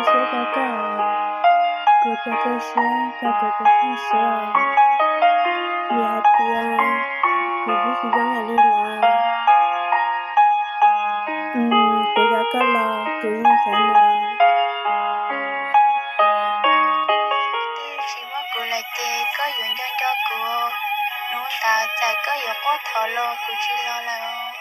Siab rau koj, kuv tus koj siab rau kuv tus kheej siab, vim hais tias kuv twb tsis zoo li lawv. Kuv yog koj los kuv yeej xav nws. Tsis muab kuv lawm ces koj yuav nco nco kuv. Hnub ntawd txawm koj yuav quaj thov los kuv tsis los lawm.